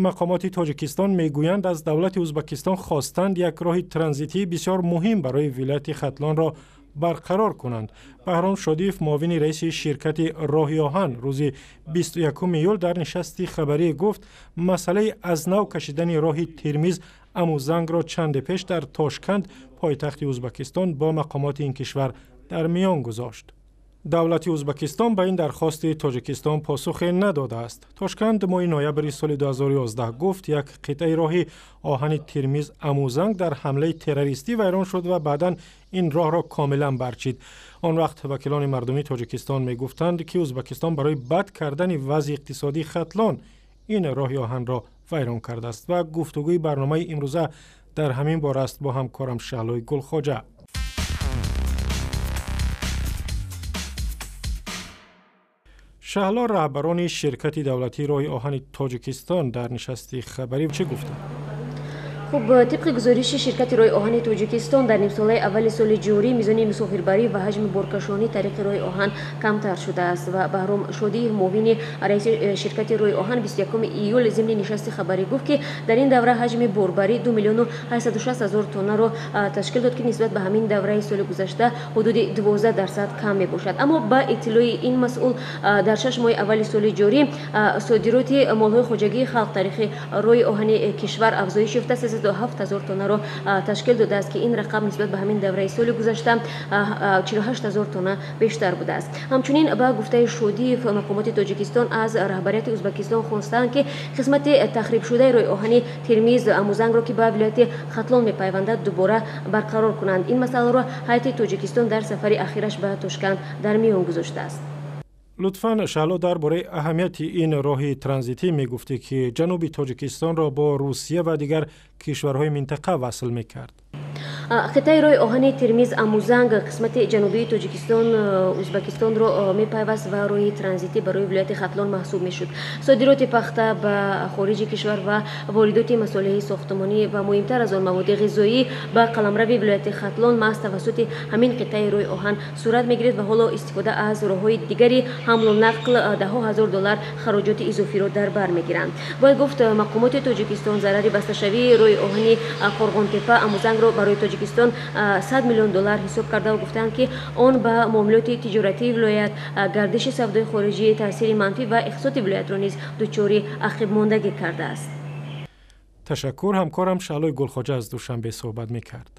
Мақомоти Тоҷикистон мегӯянд, аз давлати Ӯзбекистон хостанд як роҳи транзитии бисёр муҳим барои вилояти Хатлонро барқарор кунанд. Баҳром Шодиев, муовини раиси ширкати роҳи оҳан, рӯзи 21 июл дар нишасти хабарӣ гуфт, масъалаи аз нав кашидани роҳи Термиз Амузангро чанде пеш дар Тошканд, пойтахти Ӯзбекистон, бо мақомоти ин кишвар дар миён гузошт. Давлати Ӯзбекистон ба ин дархости Тоҷикистон посухе надодааст. Тошканд моҳи ноябри соли 2011 гуфт, як қитъаи роҳи оҳани Термиз Амузанг дар ҳамлаи террористӣ вайрон шуд ва баъдан ин роҳро комилан барчид. Он вақт вакилони мардумии Тоҷикистон мегуфтанд, ки Ӯзбекистон барои бад кардани вазъи иқтисодии Хатлон ин роҳи оҳанро вайрон кардааст. Ва гуфтугӯи барномаи имрӯза дар ҳамин бора аст бо ҳамкорам Шаҳлои Гулхоҷа. Шаҳло, раҳбарони ширкати давлатии роҳи оҳани Тоҷикистон дар нишасти хабарӣ чӣ гуфтанд? Хуб, тибқи гузориши ширкати роҳи оҳани Тоҷикистон, дар нимсолаи аввали соли ҷорӣ мизони мусофирбарӣ ва ҳаҷми боркашонӣ тариқи роҳи оҳан камтар шудааст. Ва Баҳром Шодиев, муовини раиси ширкати роҳи оҳан, 21 июл зимни нишасти хабарӣ гуфт, ки дар ин давра ҳаҷми борбарӣ 2 миллиону 860 ҳазор тоннаро ташкил дод, ки нисбат ба ҳамин давраи соли гузашта ҳудуди 12% кам мебошад. Аммо ба иттилои ин масъул, дар 6 моҳи аввали соли ҷорӣ содироти молҳои хоҷагии халқ тариқи роҳи оҳани кишвар афзоиш ёфта 307 ҳазор тоннаро ташкил додааст, ки ин рақам нисбат ба ҳамин давраи соли гузашта 48 ҳазор тонна бештар будааст. Ҳамчунин, ба гуфтаи Шодиев, мақомоти Тоҷикистон аз раҳбарияти Ӯзбекистон хостанд, ки қисмати тахрибшудаи роҳи оҳани Термиз Амузангро, ки ба вилояти Хатлон мепайвандад, дубора барқарор кунанд. Ин масъаларо ҳайати Тоҷикистон дар сафари ахираш ба Тошканд дар миён гузоштааст. Лутфан, Шаҳло, дар бораи аҳамияти ин роҳи транзитӣ мегуфтӣ, ки ҷануби Тоҷикистонро бо Русия ва дигар кишварҳои минтақа васл мекард. Қитъаи роҳи оҳани Термиз Амузанг қисмати ҷанубии Тоҷикистон Ӯзбекистонро мепайваст ва роҳи транзитӣ барои вилояти Хатлон маҳсуб мешуд. Содироти пахта ба хориҷи кишвар ва воридоти масолеҳи сохтмонӣ ва муҳимтар аз он маводи ғизоӣ ба қаламрави вилояти Хатлон маҳз тавассути ҳамин қитъаи роҳи оҳан сурат мегирад ва ҳоло истифода аз роҳҳои дигари ҳамлу нақл даҳҳо ҳазор доллар хароҷоти изофиро дар бар мегиранд. Бояд гуфт, мақомоти Тоҷикистон зарари басташавии роҳи оҳани Қорғонтепа Амузангро барои Тоҷикистон 100 миллион доллар ҳисоб карда гуфтанд, ки он ба муомилоти тиҷоратии вилоят, гардиши савдои хориҷӣ таъсири манфӣ ва иқтисоди вилоятро низ дучори ақибмондагӣ кардааст. Ташаккур. Ҳамкорам Шаҳлои Гулхоҷа аз Душанбе суҳбат мекард.